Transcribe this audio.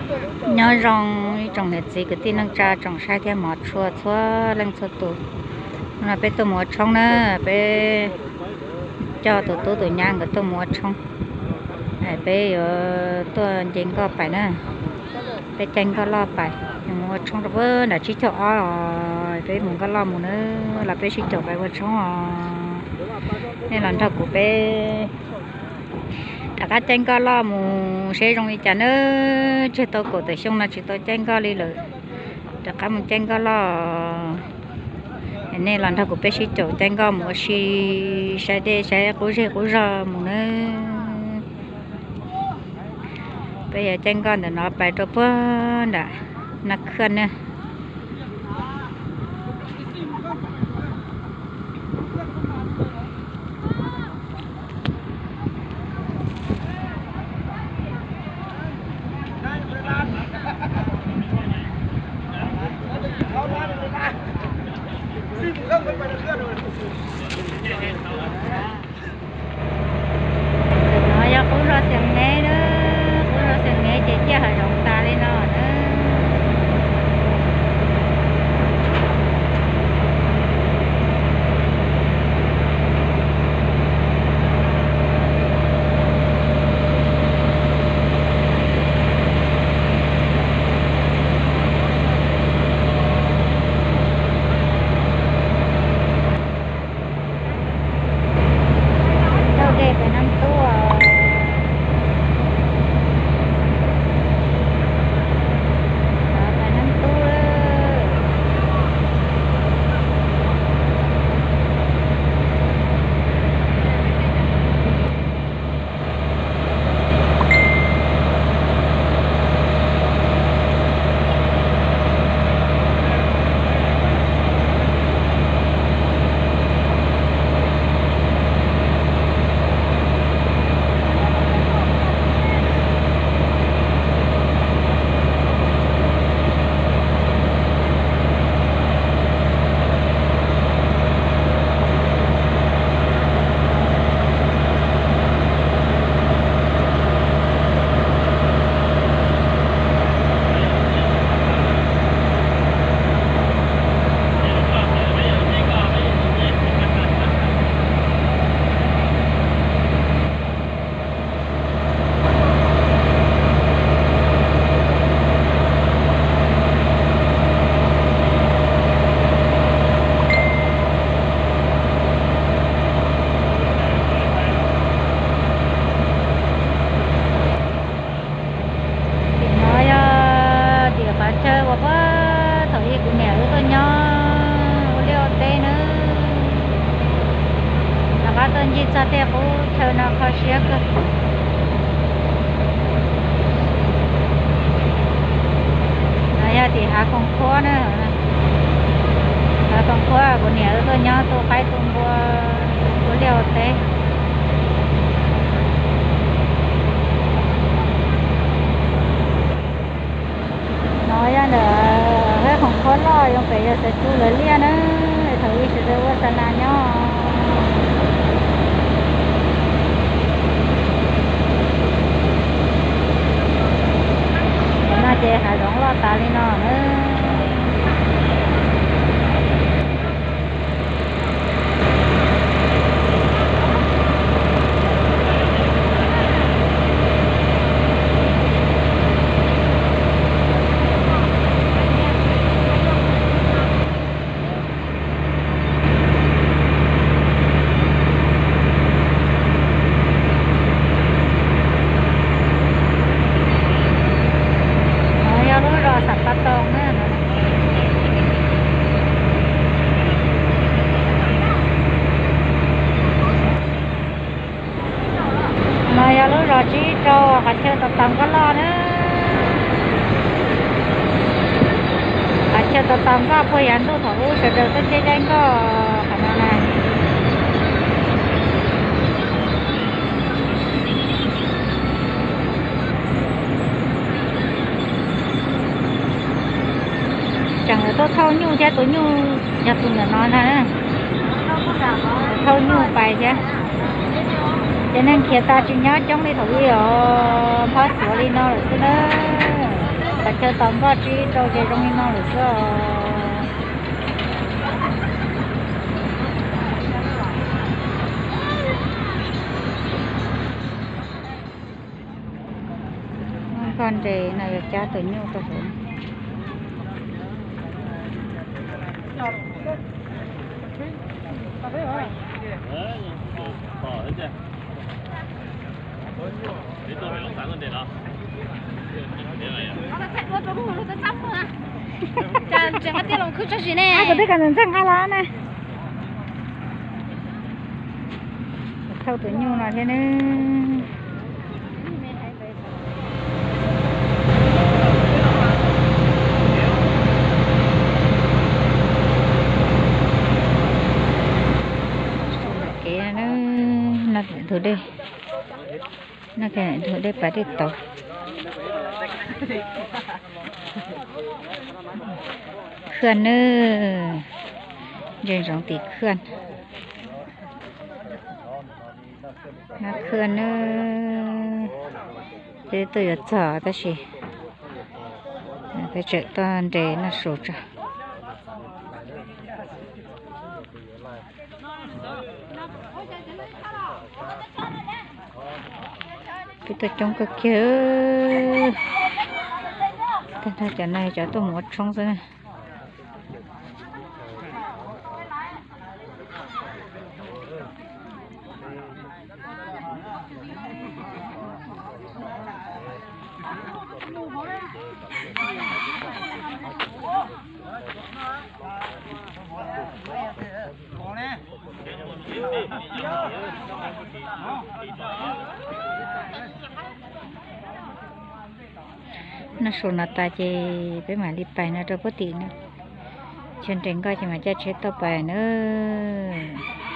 Nyob zoo ib tsoom niam txiv kwv tij neej tsa tsoom saib thiab hmov tshua txhua leej txhua tus. No peb tuaj mus ua tshoob na, peb coj tus tub tus nyab nkawd tuaj mus ua tshoob. Peb yuav tuaj nce nkoj pais na, peb caij nkoj loj pais, mus ua tshoob rau puag nram tsib caug ob os, peb mus nkoj loj mus na, los peb sib caum pais ua tshoob os. Nej los nrog kuv peb rov qab caij nkoj loj mus seb zoo li cas na. Tseg tau kaum tawm xyoo no tsis tau caij nkoj li lawm, rov qab mus caij nkoj loj. Nej los nrog kuv peb sib caum caij nkoj mus ua si, saib dej saib qub zej qub zog mus na. Peb yuav caij nkoj ntawm no pais rau puag nram Naj Khaj na. No yog qub zos Xeev Nev na, qub zos Xeev Nev ces ciaj hav zoov tas li no na. Taug dej pem Nam Tub, pem Nam Tub. Tim no yog tim qhov chaw uas puag thaum ub kuv niam wb tuaj nyob ua liaj ua teb nawb. Rov qab tuaj ncig txog tej qub chaw no kho siab kawg. No yog tim hav Koos Khuab na. Hav Koos Khuab kuv niam wb tuaj nyob tu qaib tu npua, ua liaj ua teb. No yog ntawm Hav Koos Khuab loj, yuav pem yog Xaiv Tsu lawv liaj na, thaum ub sawv daws ua xa nas nyob. No ces hav zoov loj tas li no na. No yog lub zos Xav Pas Toos na. No yog lub zos Tsib Rau, qhov chaw tos tos nkoj loj na. Qhov chaw tos tos nkoj puag yav ntuj thaum ub sawv daws tuaj caij caij nkoj qhov no na. Tseem yuav tuaj thauj nyuj thiab, tus nyuj yog tus ntawm no ntag. Thauj nyuj pais thiab. Ces neeg khiav tas tsis nyob coob li thaum ub os, phob xuav li no lawm xwb nawb. Tos nkoj tsib rau ces zoo li no lawm xwb os. Nkoj nres no yuav cab tus nyuj rau hauv. Kuv twb kom ntxeev nqa los na. Thauj tus nyuj no thiab ne. Kev no ntug dej, no ntug dej pas dej tauv. Khaj nawb, ntsia ntsoov tim khaj. Khaj nawb, peb twb yuav txog tab sis peb tseem tuaj nres noj su tso. Peb tuaj coob kawg kiag. Tag nrho cov no cov tuaj mus ua tshoob xwb na. Noj su no tas ces peb mam li pais no rau puag tim no. Chaw nres nkoj ces mam caij tsheb tuaj pais nawb.